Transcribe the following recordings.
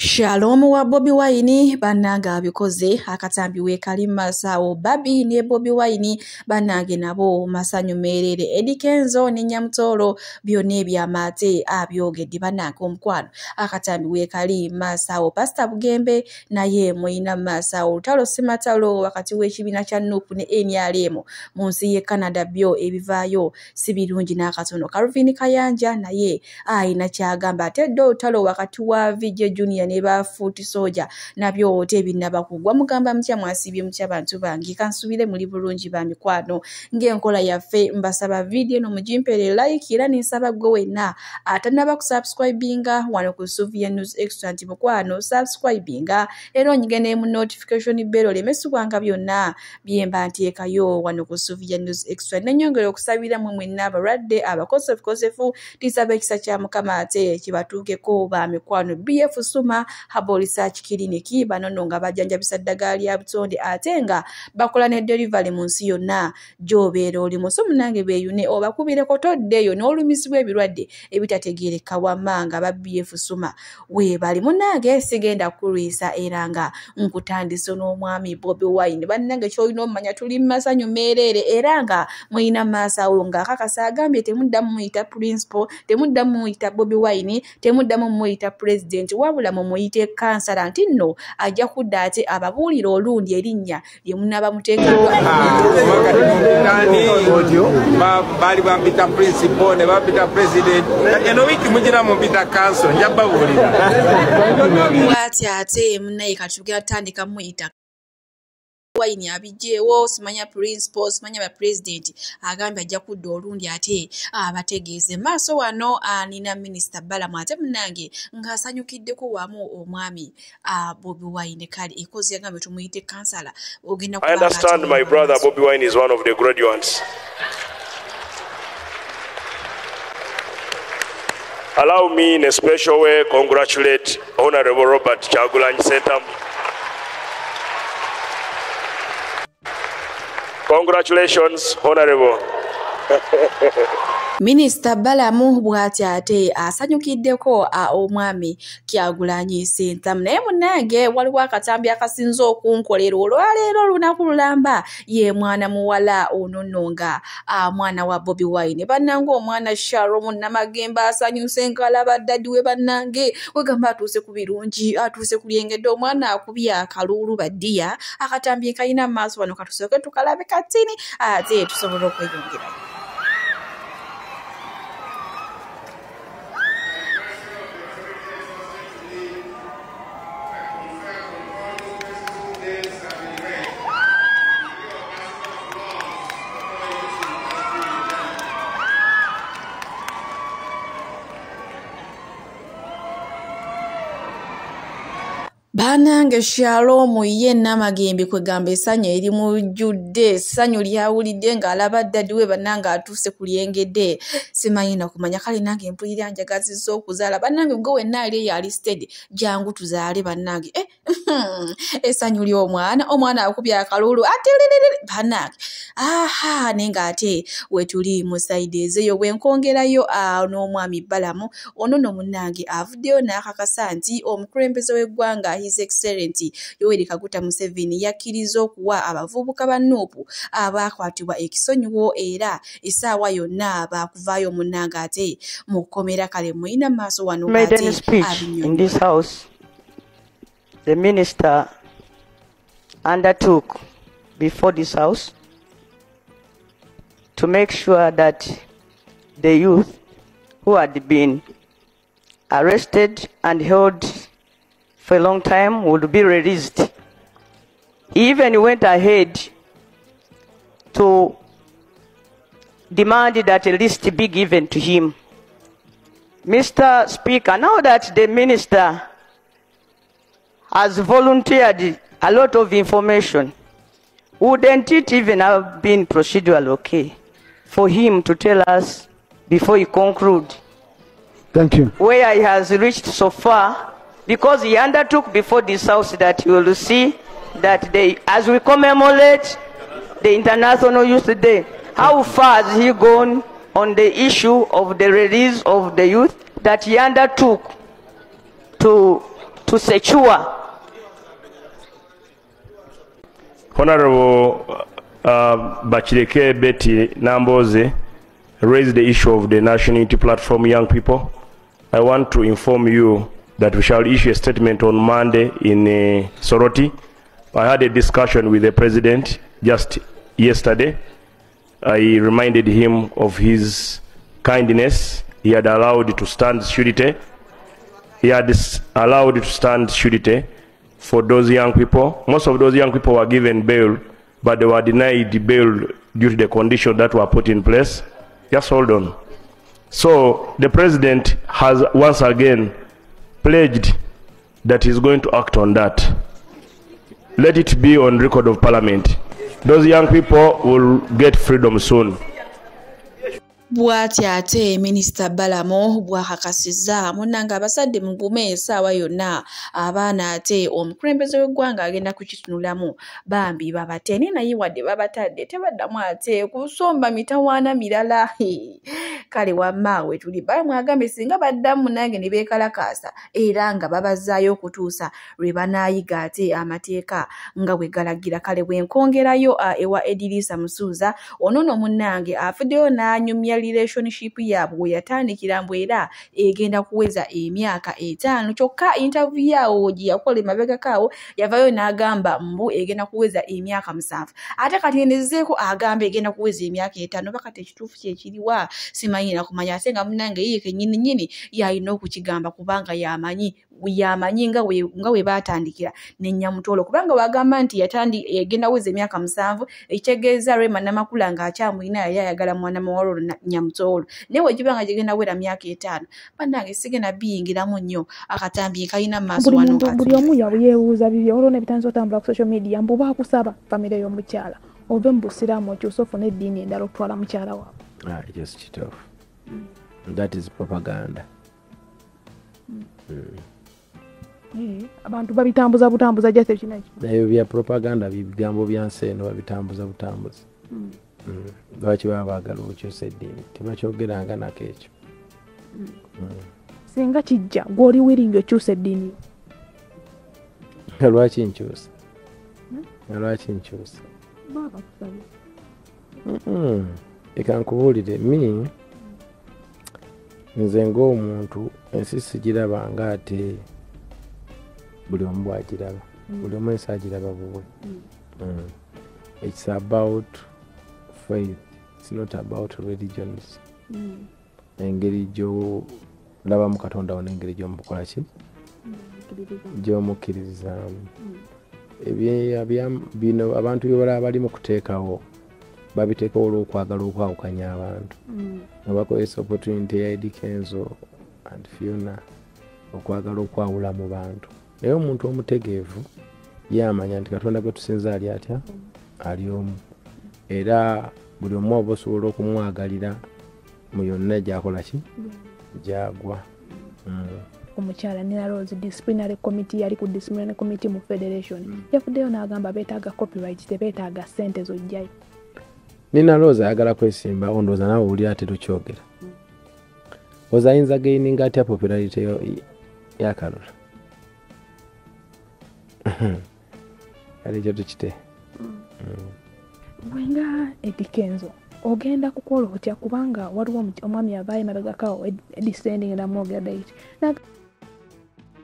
Shalom wa Bobi Wine bannange abikoze akatambi weekali maaso Babi ne Bobi Wine bannange nabo masanyu meerere Eddy Kenzo ne Nyamutoro byonna ebyamaate abyogedde bannange omukwano akatambi weekali maaso Pastor Bugembe naye muyina maaso olutalo simatalo wakati w'ekibiina kya NUP ne NRM mu nsi y'e Canada byo ebivaayo si birungi n'akatono. Calvin Kayanja naye ayina kyagamba ate ddo olutalo wakati wa VJ Junior ne ba foot soldier nabyo tebinnabakugwa. Mugamba mutya mwasibye mutya bantu bange, kansubire muli bulungi ba mikwano ng'enkola yaffe. Mbasaba video no mugimpere like era ninsaba gwe wenna atannaba kusubscribinga wano ku Suvia News Extra nti mukwano subscribinga era onyige ne mu notification bell oleme subwanga byonna byemba nteekayo wano ku Suvia News Extra. Nenyongera okusabira mwe mwenna abalwadde abakosefukosefu, tisaba ekisa kya Mukama ate kibatuukeko ba mikwano. BF Suma Herbal Research Clinic bano nga bajjanjabisa ddagala lya butonde ate nga bakola ne delivery mu nsi yonna gy'obeera oli. Muso munnange beeyune obakubireko toddeeyo n'olumizibwa ebirwadde ebitategeereka wamma nga ba BF Suma weebali. Munnange sigenda kulwisa era nga nkutandise n'omwami Bobi Wine. Bannange ky'olina omumanya tuli mu masanyu meereere era nga mulina maaso awo ng'akakasa agambye temuddamu muyita principal, temuddamu muyita Bobi Wine, temuddamu muyita president, wabula mumuyite kansala nti nno ajja kudda ate ababuulira olundi erinnya lye munaaba muteekeddwa. Baali bampita principal ne bampita president, eno wiiki mugira mumpita council, nja babuulira bw'ati ate munnaye kati tugenda tutandika muyita Wine abijjeewo, simanya principal, simanya ba president, agambye ajja kudda olundi ate abategeeze. Maaso wano nina Minisita Balamu ate munnange ng'asanyukiddeko wamu omwami Bobi Wine. Kale ekozi yagambye tumuyite kansala. Ogenda I understand my brother Bobi Wine is one of the graduates. Allow me in a special way congratulate Honorable Robert Kyagulanyi Ssentamu. Congratulations, Honorable. Minisita Balamu bw'ati ate asanyukiddeko omwami Kyagulanyi Ssentamu. Naye munnange waliwo akatambi akasinze okunkolera olwaleero olunaku lulamba, ye mwana muwala ono nno nga mwana wa Bobi Wine. Bannange omwana Shalom Namagembe asanyuse nkalaba ddadi we. Bannange wegamba atuuse ku birungi, atuuse ku lyengedde, omwana akubye akaluulu baddiya. Akatambi kalina mu maaso wano katusooke tukalabe katini ate tusobola okweyongerayo. Bannange Shalom ye Namagembe kwegamba essanyu erimujjudde, essanyu lyawulidde ng'alaba ddadi we bannange atuuse ku lyengedde. Simanyi na kumanya, kale nange mpulira njagazizza okuzaala. Bannange gwe wenna ali eyo ali steady, jangu tuzaale bannange. Essanyu ly'omwana, omwana akubye akaluulu ate bannange. Aha, naye ng'ate wetuli mu sayidi ezeeyo bwe nkwongerayo n'omwami Balamu ono nno munnange avuddeyo n'akakasa nti omukulembeze w'eggwanga His Excellency Yoweri Kaguta Museveni yakkiriza okuwa abavubuka ba NUP abaakwatibwa ekisonyiwo era essaawa yonna baakuvaayo munnange ate mu kkomera. Kale muyina maaso wano ate in this house, the minister undertook before this house to make sure that the youth who had been arrested and held for a long time would be released. He even went ahead to demand that a list be given to him. Mr. Speaker, now that the minister has volunteered a lot of information, wouldn't it even have been procedural okay for him to tell us before he concludes? Thank you. Where he has reached so far, because he undertook before this house that you will see that they, as we commemorate the International Youth Day, how far has he gone on the issue of the release of the youth that he undertook to to secure. Honorable Bachireke Betty Namboze raised the issue of the National Unity Platform young people. I want to inform you that we shall issue a statement on Monday in Soroti. I had a discussion with the president just yesterday. I reminded him of his kindness. He had allowed to stand surety. He had allowed to stand surety for those young people. Most of those young people were given bail, but they were denied bail due to the conditions that were put in place. Just hold on. So the president has once again pledged that he's going to act on that. Let it be on record of parliament. Those young people will get freedom soon. Bw'ati ate Minisita Balamu bw'akakasizza munnange abasadde mugume essaawa yonna abaana ate omukulembeze w'eggwanga agenda kukitunulamu bambi babate naye naye wadde babatadde tebaddamu ate kusomba mitawaana mirala. Kale wamma we tuli Balamu agambye singa baddamu nange ne beekalakaasa era nga babazzaayo okutuusa lwe banaayiga ate amateeka nga bwe galagira. Kale bwe nkongerayo ewa Edirisa Musuuza ono nno munnange afuddeyo n'anyumya relationship yaabwe yatandikira mbu era egenda kuweza emyaka 5 kyokka interview yawo gye yakola emabegakaawo yavayo n'agamba mbu egenda kuweza emyaka 7 ate kati enezeeko agamba egenda kuweza emyaka 5 bakati ekituufu kyekiriwa simanyi na kumanya ate nga munnange ye kennyini nnyini yalina okukigamba kubanga yamanyi nga we baatandikira ne Nyamutoolo kubanga wagamba nti egenda kuweza emyaka 7 ekitegeeza Rema Namakula ng'akyamulina yali ayagala mwana muwala Nyamutoolo naye wekibanga gigenda wera myaka 5 bannange sigenda biyingiramu nnyo akatambi kalina maaso wano buli omu yeebuuza bibye olwo n'ebitanzi otambula ku social media mbu baakusaba famire y'omukyala ove mu busiraamu okyuse ofune eddiini endala okutwala mukyala waabwe. Ekyo si kituufu. That is propaganda. Abantu babitambuza butambuza just ekina ekyo. Ebyo bya propaganda bigambo bya nsi eno babitambuza butambuza. Lwaki baba baagala okukyusa eddiini tebakyogeranga nako ekyo. Singa kijja gw'oli willing okyusa eddiini. Nga lwaki nkyusa? Nga lwaki nkyusa? Baabakusabye. Eka nkubuulire mi nze ng'omuntu ensi sigiraba nga ate buli omu bw'agiraba. Buli omu ensi agiraba bubwe. It's about faith. It's not about religions. Engeri gy'olabamu Katonda wo n'engeri gy'omukola ki? Gy'omukkiririzaamu. Bino abantu bye balaba bali mu kuteekawo babiteekawo olw'okwagala okwawukanya abantu. Nga bakozesa opportunity ya Eddy Kenzo and Fiona okwagala okwawula mu bantu. Naye omuntu omutegeevu ye amanya nti Katonda gwe tusinza ali atya? Ali omu. Era buli omu oba osobola okumwagalira mu yonna gy'akola ki? Gy'agwa. Omukyala Nina Rose disciplinary committee yali ku disciplinary committee mu federation yavuddeyo n'agamba beetaaga copyright tebeetaaga ssente z'ojjayo. Nina Rose ayagala kwesimba ondowooza naawe owulira ate tokyogera. Oza ayinza gaininga atya popularity y'akalulu? Kale ekyo tukite. Gwe nga Eddy Kenzo ogenda kukola otya kubanga waliwo omwami avaayo emabegako Eddie Sending namwogera date.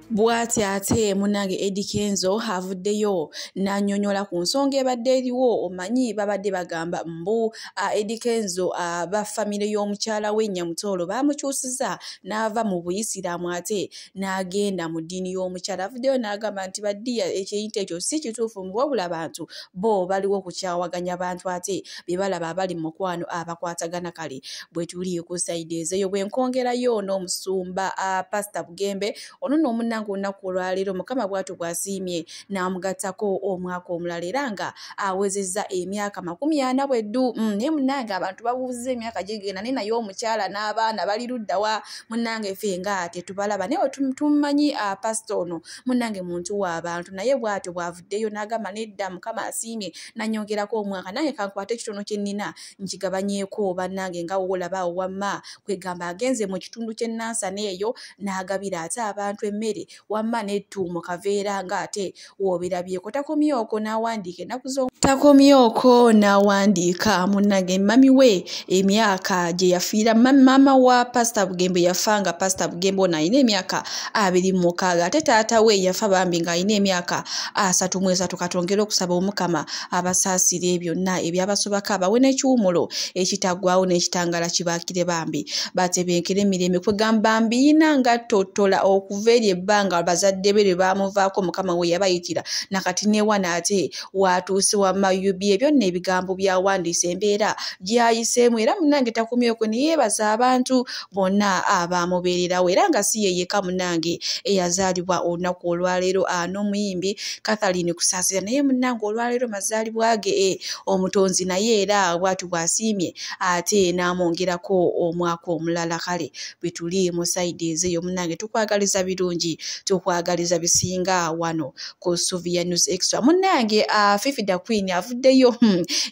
Bw'ati ate munnange Eddy Kenzo avuddeyo n'annyonnyola ku nsonga ebadde eriwo. Omanyi babadde bagamba mbu Eddy Kenzo aba famire y'omukyala we Nyamutoolo baamukyusiza n'ava mu buyisiraamu ate n'agenda mu ddiini y'omukyala. Avuddeyo n'agamba nti baddiya ekintu ekyo si kituufu wabula bantu bo baliwo kukyawaganya bantu ate be balaba abali mu mukwano abakwatagana. Kale bwe tuli ku sayidi ezeeyo bwe nkongerayo n'omusumba Pastor Bugembe ono n'omunna olunaku olwaleero Mukama bw'atyo bw'asiimye n'amugattako omwaka omulala era nga awezezza emyaka 40 bweddu. Naye munnange abantu babuuzizza emyaka gigenda naye naye omukyala n'abaana bali ludda wa munnange ffe nga tetubalaba. Naye tumanyi pasita ono munnange muntu w'abantu naye bw'atyo bw'avuddeyo n'agamba nedda Mukama asiimye n'annyongerako omwaka nange kankwate ekitono kye nnina nkigabanyeeko bannange nga woolaba awo wamma kwegamba agenze mu kitundu ky'e Nansana eyo n'agabira ate abantu emmere Bugembe wamma n'ettuumo kaveera ng'ate w'obirabyeko. Takomyoko n'awandiika ennaku zo takomyoko n'awandiika munnange mami we emyaka gye yafiira. Maama wa Pasita Bugembe yafa nga Pasita Bugembe ono alina emyaka 26, ate taata we yafa bambi ng'alina emyaka 33. Katwongere okusaba Omukama abasaasire byonna ebyabasobako, abawe n'ekiwumulo ekitaggwawo n'ekitangala kibaakire bambi batebenkere emirembe. Kwegamba mbiina nga ttottola okuva eri ebbanga bazadde be lwe baamuvaako Mukama we yabayitira nakati newana ate watuuse wamma UBA. Byonna ebigambo byawandiise embeera gyayiseemu, era munnange takomyeko ne yeebaza abantu bonna abamubeererawo, era nga si ye yekka munnange eyazaalibwa olunaku olwaleero, n'omuyimbi Catherine Kusaasira naye munnange olwaleero mazaalibwa ge omutonzi naye era bw'atyo bw'asiimye ate n'amwongerako omwaka omulala. Kale bwe tuli mu sayidi ezeeyo munnange tukwagaliza birungi, tukwagaliza bisinga wano ku Suvia News Extra. Munnange Fifi da Queen avuddeyo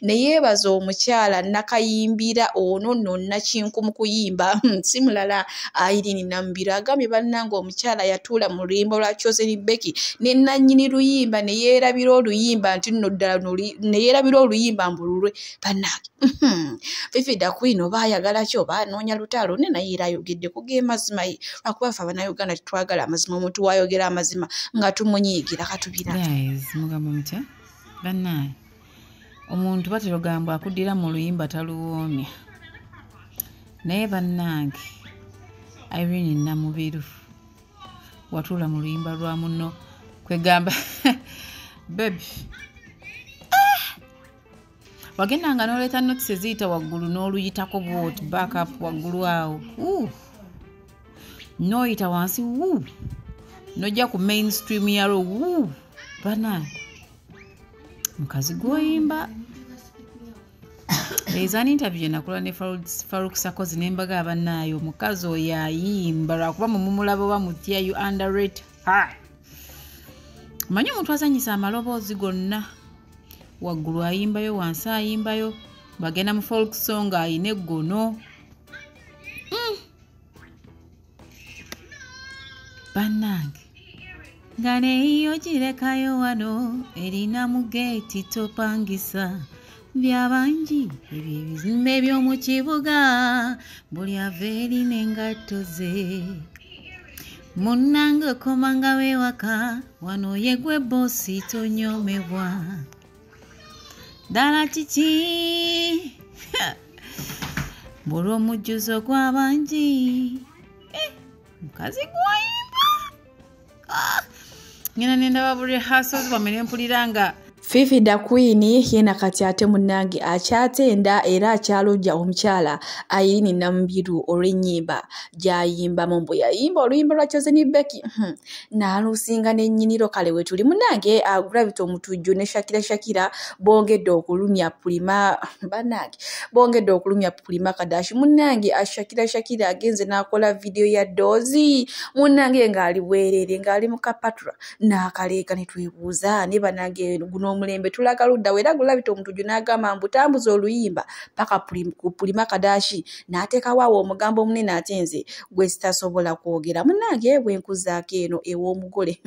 ne yeebaza omukyala Nakayimbira ono nno Nakinku mu kuyimba si mulala Irene Namubiru. Agambye bannange omukyala yatuula mu luyimba lwa Chosen Becky ne nannyini luyimba ne yeerabira oluyimba nti nno ddala ne yeerabira oluyimba mbu lulwe. Bannange Fifi da Queen oba ayagala ki oba anoonya lutalo ne naye era ayogedde ku g'emazima ye, lwakuba ffe Abannayuganda tetwagala amazima, omuntu wayogera amazima nga tumunyiigira katubira. Guys, mugamba mutya bannaye, omuntu batera ogamba akuddira mu luyimba taluwoomya, naye bannange Irene Namubiru watuula mu luyimba lwa munno kwegamba baby wagendanga n'oleeta notes eziyita waggulu n'oluyitako bwoti back up waggulu awo n'oyita wansi n'ojja ku mainstream yalwo bannange mukazi gw'oyimba. There's an interview gye nakola ne Farouk Sakozi ne mbaga bannaayo omukazi oyo ayimba lwakuba mumulaba oba mutya, you underrate her. Omanyi omuntu azannyisa amaloboozi gonna, waggulu ayimbayo, wansi ayimbayo, bagenda mu folk song ayina eggono. Bannange nga neeyo girekayo wano erina mu geeti topangisa byabangi ebyo ebizimbe by'omu kibuga buli ava eri n'engatto ze. Munnange okomanga wewaka wano ye gwe boosi tonyomebwa ddala kiki buli omujjuzo gw'abangi mukazi gwayimba. Ngenda nendaba buli rehearsals bwame ne mpulira nga Fifi da Queen yena kati ate munnange akyatenda era akyalojja omukyala Irene Namubiru olw'ennyimba gy'ayimbamu, mbu yayimba oluyimba lwa Chosen Becky n'alusinga n'ennyiniro. Kale we tuli munnange Gravity Omutujju ne Shakira Shakira bongedde okulumya Pulima bannange bongedde okulumya Pulima Kadashi. Munnange Shakira Shakira agenze n'akola vidiyo ya Dozi munnange ng'ali bwereere ng'ali mu kapatula n'akaleeka ne twebuuza ne bannange guno omulembe tulaga ludda wa, era Gravity Omutujju n'agamba mbu tambuza oluyimba paka ku Pulima Kadashi n'ateekawo awo omugambo omunene ate nze gwe sitasobola kwogera. Munnange bwe nkuzaako eno ew'omugole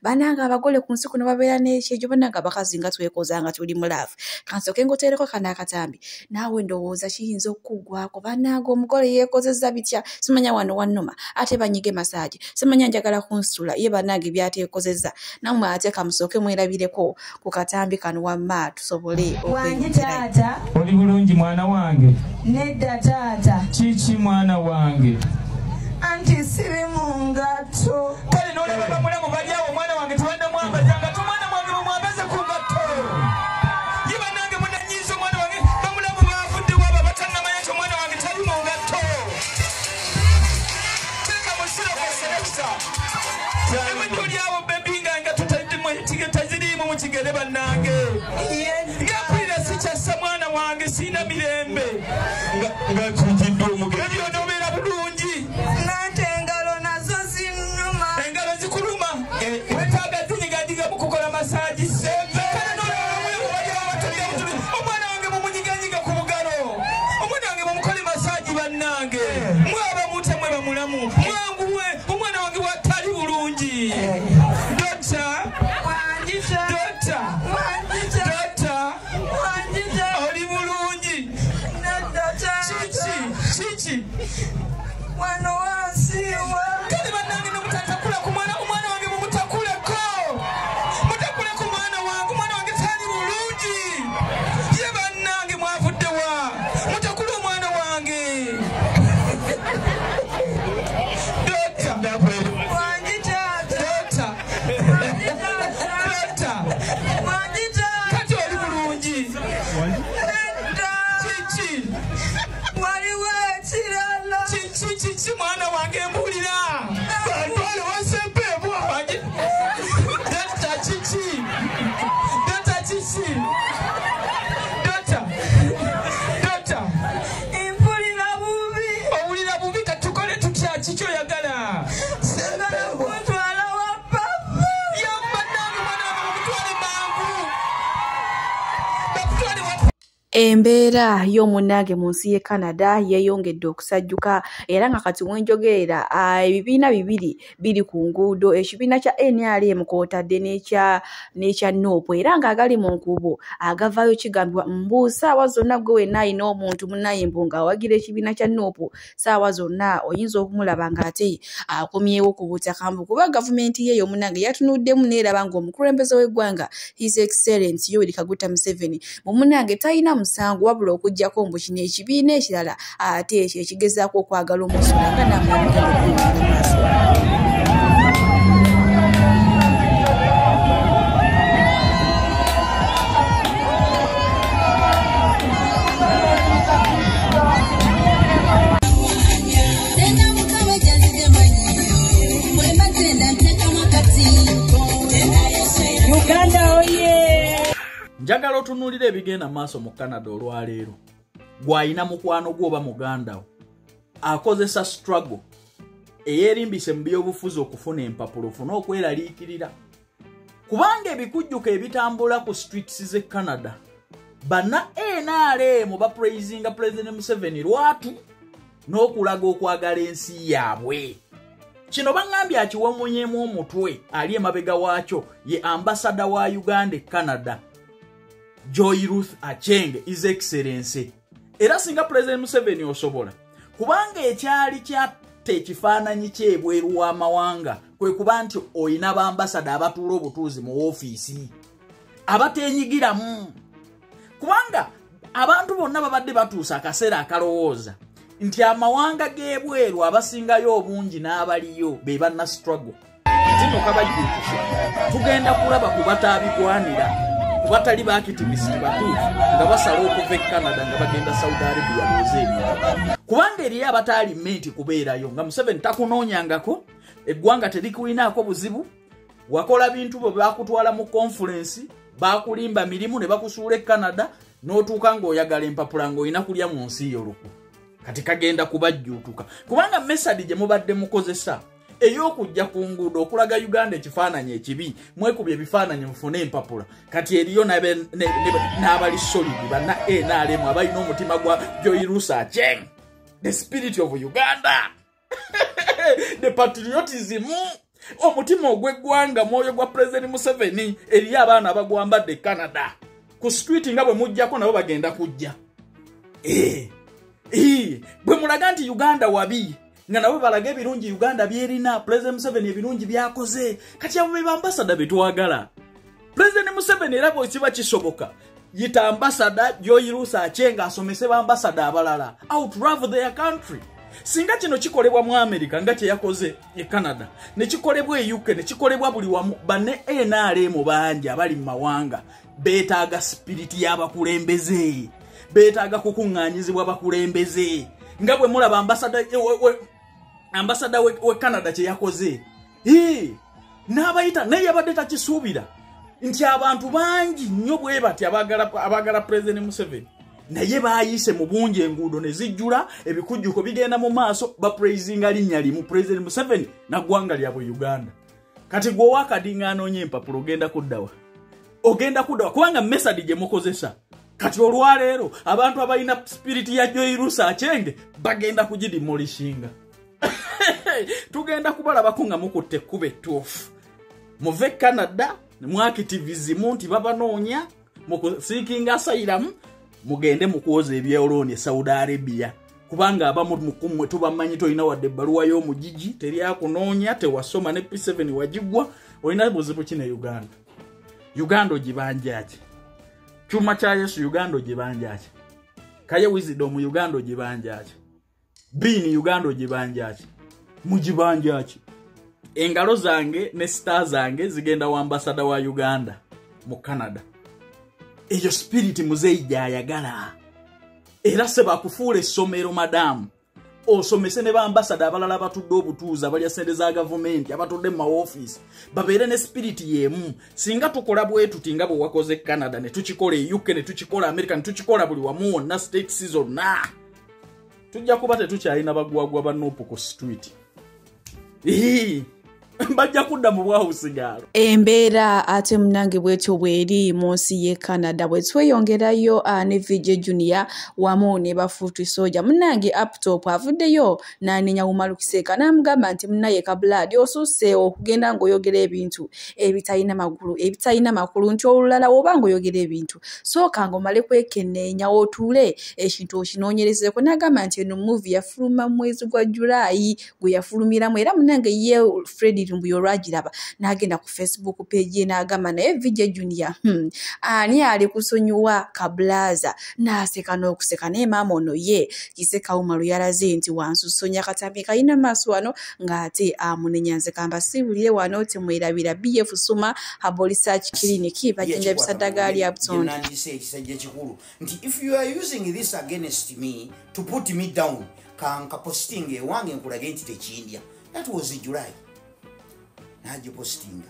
bannange abagole ku nsi kuno babeera n'ekyejo, bannange abakazi nga twekoza nga tuli mu laavu. Kansooke ngoteereko kano akatambi naawe ndowooza kiyinza okuggwako. Bannange omugole yeekozezza bitya, simanya wano wannuma ate banyige masaagi, simanya njagala kunsitula ye bannange byateekozezza. Nammwe ate kamusooke mwerabireko ku katambi kano wamma tusobole Wangi okweyongerayo. Taata. Oli bulungi mwana wange? Nedda taata. Kiki mwana wange? Anti siri mu ngatto. Kale n'olaba bamulamu bali awo, omwana wange tebannamwambaza ngatto, omwana wange mumwambaze ku ngatto. Ye bannange munanyiiza omwana wange, bamulamu baavuddewo abo abatannamanya nti omwana wange tali mu ngatto. Teeka musiro ku selekita. Ebadde oli awo bebi nga engatto taziriimu mu kigere bannange. Yedda. Ngampulira sikyassa mwana wange, sirina mirembe. Nga tugiddwa omugezi. Ebyo onobeera bulungi. Nante engalo nazo zinnuma. Engalo zikuluma. Wetaaga zinyiganyigamu kukola masaagi. Kale n'olaba bamulamu bali awo batudde butuli. Omwana wange mumunyiganyiga ku bugalo. Omwana wange mumukole masaagi bannange. Mwaba mutya mwe bamulamu. Mwanguwe omwana wange watali bulungi. Wano wansiiwa. Kale bannange nomutatakula ku mwana, omwana wange mumutakuleko. Mutakule ku mwana wange, omwana wange tali bulungi. Ye bannange mwavudde wa? Mutakule omwana wange. Dota. Wangi taata. Dota. Wangi taata. Dota. Wangi taata. Kati oli bulungi. Nedda. Kiki? Waliwo ekirala. Kiki kiki mwana wange mbuulira. Bantwale wasempeebwa. Wangi. Dota kiki? Dota kiki? Dota. Dota. Mpulira bubi. Owulira bubi kati tukole tutya kiki oyagala? Sagala kuntwala wa papa. Yamba nange mwana wange bakutwale mangu. Bakutwale wa Embeera y'omunnange mu nsi y'e Canada yeeyongedde okusajjuka era nga kati wenjogerera ebibiina bibiri biri ku nguudo, ekibiina kya NRM kw'otadde n'ekya NUP era ng'agali mu nkubo agavaayo kigambibwa mbu ssaawa zonna gwe wenna ayina omuntu munnaye mbu ng'awagira ekibiina kya NUP ssaawa zonna oyinza okumulaba ng'ate akomyewo ku butaka mbu kuba gavumenti ye y'omunnange yatunuddemu n'eraba ng'omukulembeze w'eggwanga His Excellency Yoweri Kaguta Museveni mu munnange talina musango wabula okuggyako mbu kino ekibiina ekirala ate ekyo ekigezaako okwagala omusula nga nammwe mugenda okuyingira mu maaso. Uganda oye! Njagala otunuulira ebigenda maaso mu Canada olwaleero. Gw'alina mukwano gwo oba muganda wo akozesa struggle eyeerimbise mu byobufuzi okufuna empapula ofune okweraliikirira. Kubanga ebikujjuko ebitambula ku streets z'e Canada, banna NRM bapraisinga President Museveni lwatu n'okulaga okwagala ensi yaabwe. Kino baŋŋambye akiwamunyeemu omutwe ali emabega waakyo ye ambasada wa Uganda e Canada, Joy Ruth Acheng, His Excellency. Era singa President Museveni osobola, kubanga ekyali kyatta ekifaananyi ky'ebweru w'amawanga kwe kuba nti oyina bambasada abatuula obutuuzi mu woofiisi abateenyigiramu. Kubanga abantu bonna babadde batuusa akaseera akalowooza nti amawanga g'ebweru abasingayo obungi n'abaliyo be banna struggle. Kino kabajjuukise tugenda kulaba ku bataabigwanira, ku batali baakitivisiti batuufu nga basala okuva e Canada nga bagenda Saudi Arabia booze ebintu. Kubanga eriyo abataali menti kubeerayo nga Museveni takunoonyangako, eggwanga terikulinako buzibu, wakola bintu bwe bakutwala mu conference, bakulimba mirimu ne bakusuula e Canada n'otuuka ng'oyagala empapula ng'olina kulya mu nsi yo luku. Kati kagenda kubajjuutuka. Kubanga mesadi gye mubadde mukozesa ey'okujja ku nguudo okulaga Uganda ekifaananyi ekibi, mwekubye ebifaananyi mufune empapula. Kati eriyo n'abali solid banna NRM abalina omutima gwa Joy Ruth Acheng, the spirit of Uganda, the patriotism, omutima ogw'eggwanga mwoyo gwa President Museveni. Eriyo abaana abagwambadde e Canada ku street nga bwe mujjako nabo bagenda kujja. Bwe mulaga nti Uganda wabi nga nabo balaga ebirungi Uganda byerina, President Museveni ebirungi byakoze. Kati abo be bambasada be twagala. President Museveni era bwe kiba kisoboka yita ambasada Joy Ruth Acheng asomese bambasada abalala out love their country. Singa kino kikolebwa mu America nga kye yakoze e Canada, ne kikolebwa e UK, ne kikolebwa buli wamu, banne NRM bangi abali mu mawanga beetaaga spirit y'abakulembeze, beetaaga kukuŋŋaanyizibwa bakulembeze. Nga bwe mulaba ambasada we Canada kye yakoze, n'abayita naye yabadde takisuubira nti abantu bangi nnyo bwe bati abaagala President Museveni, naye baayise mu bungi enguudo ne zijjula, ebikujjuko bigenda mu maaso, bapraisinga linnya limu President Museveni na ggwanga lyabwe Uganda. Kati gwe owakadinga anoonya empapula ogenda kuddawa? Ogenda kuddawa kubanga mesadi gye mukozesa kati olwaleero abantu abalina spirit ya Joy Ruth Acheng bagenda kugidemolishinga. Tugenda kubalabako nga mukutte ekkubo ettuufu. Muve Canada mwakitivizimu nti babanoonya mu kuseekinga asylum, mugende mu kwoza ebyolooni e Saudi Arabia. Kubanga abamu mukummwe tubamanyi, tolina wadde ebbaluwa y'omugigi, teri akunoonya, tewasoma ne P7 wagigwa. Olina buzibu ki ne Uganda? Uganda ogibanjaki? Kyuma kya Yesu, Uganda ogibanjaki? Kaye Wisdom, Uganda ogibanjaki? Biini, Uganda ogibanjaki? Mugibanjaki? Engalo zange ne star zange zigenda wa ambassador wa Uganda mu Canada. Eyo spirit muzeeyi gyayagala. Era se bakufuula essomero, madamu, osomese ne baambasada abalala batudde obutuuza, balya sente za gavumenti, abatudde mu mawofiisi, babeere ne spirit y'emu. Singa tukola bwe tuti nga bwe wakoze Canada, ne tukikola e UK, ne tukikola America, ne tukikola buli wamu wonna, states zonna, tujja kuba tetukyalina bagwagwa ba NUP ku street. Bajja kudda mu bwawusigaalo. Embeera ate munange bwetyo bweri mu nsi ye Canada. Bwe tweyongerayo ne VJ Junior wamu ne bafuutu soja, munange Uptop avuddeyo n'anenya Umaru Kiseeka n'amugamba nti munnaye Kabuladi, osusse okugenda ng'oyogera ebintu ebitalina magulu, ebitalina makulu, nti olulala woba ng'oyogera ebintu sooka ng'omale kwekenneenya, otuule ekintu okinoonyerezeeko. N'agamba nti eno movie yafuluma mu mwezi gwa Julayi gwe yafulumiramu, era munange ye Fred Lumbuye olwagiraba n'agenda ku Facebook page ye n'agamba, naye VJ Junior, ani ali kusonyiwa Kabulaza? N'aseka n'okuseka. Naye maama ono ye Kiseka Umaru yalaze nti wansusonya katambi kalina maaso wano ng'ate amunenya. Nze kamba siwulire wano, temwerabira BF Suma Herbal Research Clinic, bajjanjabisa ddagala lya butonde. Nandise ekisajja ekikulu nti if you are using this against me to put me down, kankapositinga ewange nkulage nti tekindya. That was July nagipositinga.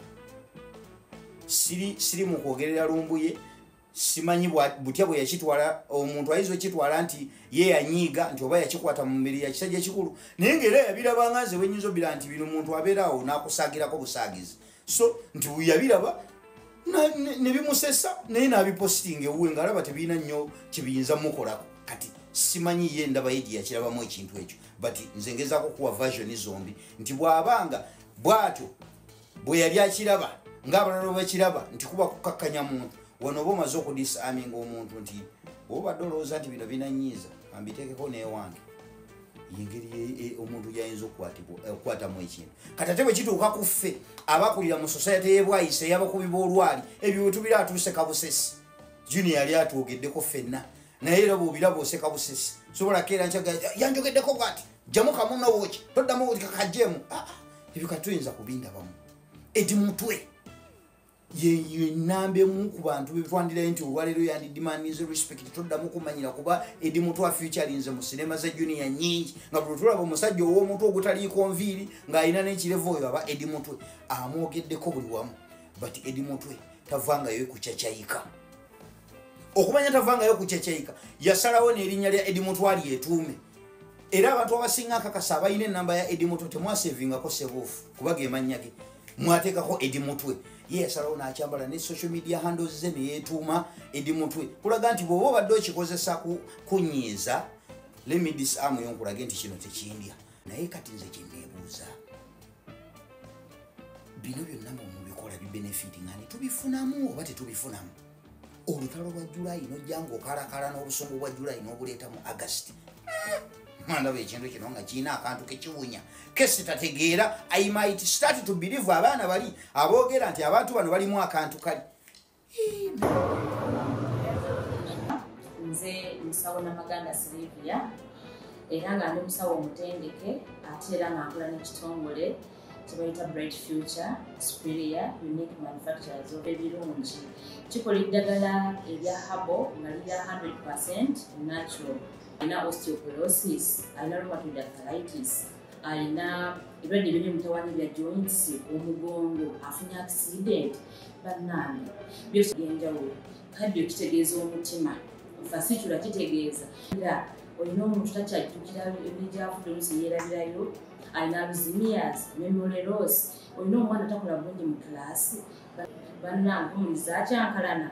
Siri mu kwogerera Lumbuye, simanyi butya bwe yakitwala. Omuntu ayinza okitwala nti ye yanyiiga, nti oba yakikwata mu mubiri ya kisajja ekikulu, naye ngaera yabirabanga nze bwenyinza obira nti bino omuntu abeeraawo n'akusaagirako busaagizi. So nti yabiraba ne bimusesa, naye n'abipositinga ewuwe ng'alaba tebirina nnyo kibiyinza mukolako. Kati simanyi ye ndaba ye gye yakirabamu ekintu ekyo, but nze ngezaako kuwa version zombi nti bw'abanga bw'atyo bwe yali akiraba ng'abalala bakiraba nti kuba kukakkanya muntu wano oba omaze okudisarminga omuntu, nti obadde olowooza nti bino binanyiiza, ambiteekeko n'ewange. Yengeri omuntu gyayinza okukwatamu ekintu. Kati ate bwe kituuka ku ffe abakulira mu society y'ebwayise ey'abakubi b'olwali, ebyo bwe tubira atuuseka busesi. Junior yali atwogeddeko ffenna, naye era bw'obiraba oseka busesi. Sobola keera nkyaga yanjogeddeko bw'ati, jjamu kamuno woki toddamu kakajjeemu. Ebyo kati tuyinza kubindabamu. Edi Mutwe ye namba emu ku bantu betwandirayo nti olwaleero yandidimanize respect. Toddamu kumanyira kuba Edi Mutwe afeaturinze mu sinema za Junior nyingi, nga buli tulaba omusajja ow'omutwe ogutaliiko nviiri ng'alina n'ekirevu, oyo aba Edi Mutwe. Amwogeddeko buli wamu, but Edi Mutwe tavangayo kucacaika. Okumanya tavangayo kucacaika, yasalawo n'erinnya lya Edi Mutwe alyetuume. Era abantu abasinga akakasa abalina enamba ya Edi Mutwe temwasevingako Sebuufu, kuba ge mannya ge, mwateekako Edi Mutwe. Ye yasalawo n'akyambala ne social media handles ze ne yeetuuma Edi Mutwe, kulaga nti bw'oba obadde okikozesa kunyiiza, let me disarm yo nkulage nti kino tekindya. Naye kati nze kye neebuuza, bino byonna mubikola bibenefitinga ni tubifunamu oba tetubifunamu? Olutalo lwa Julayi nojja ng'okalakala n'obusungu bwa Julayi n'obuleeta mu August. Ndaba ekintu kino nga kirina akantu kekiwunya kesitategeera. I might start to believe abaana bali aboogera nti abantu bano balimu akantu kali. Nze musawo Namaganda Silivia, era nga ndi musawo omutendeke, ate era nga nkola n'ekitongole kyebayita Bright Future Superior Unique Manufacturers of ebirungi. Kikola eddagala erya herbal nga lirya 100% natural. Alina osteoporosis, alina rheumatoid arthritis, alina ebirwadde ebiri mutawaanya bya joints, omugongo, afunye accident, bannange byose byenjawulo. Kaddio kitegeeza omutima, fasitula kitegeeza era olina omuntu takyajjukira engeri gy'avudde, oluusi yeerabirayo, alina Alzheimer's, memory loss, olina omwana takola bulungi mu kilaasi, bannange omuliza akyankalana,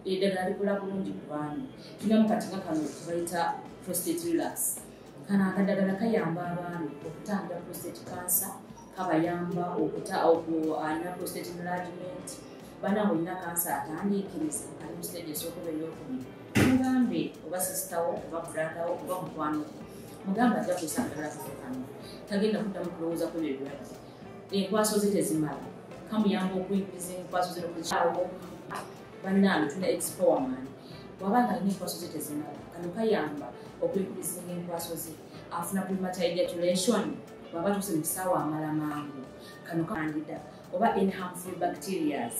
eddagala likola bulungi ku baami. Tulinamu kati nga kano kebayita prostate relax. Kano akaddagala kayamba abaami okutangira prostate cancer, kabayamba alina prostate enlargement, bannange olina kansa atandiikiriza ali mu stage esooka oba ey'okubiri, mugambe oba sister wo oba brother wo oba mukwano gwo. Mugamba ajja kusanga akafo kano tagenda kuddamu kulowooza ku ebyo ebirwadde. Enkwaso ze tezimala, kamuyamba okuyigiriza enkwaso ze n'okuzikyawo. Bannange tulina expowerman, bw'aba nga alina enkwaso ze tezimala, kano kayamba okuyigiriza enkwaso ze, afuna premature ejaculation bw'aba atuuse mu kisaawe amala mangu, kano kandida oba any harmful bacterias.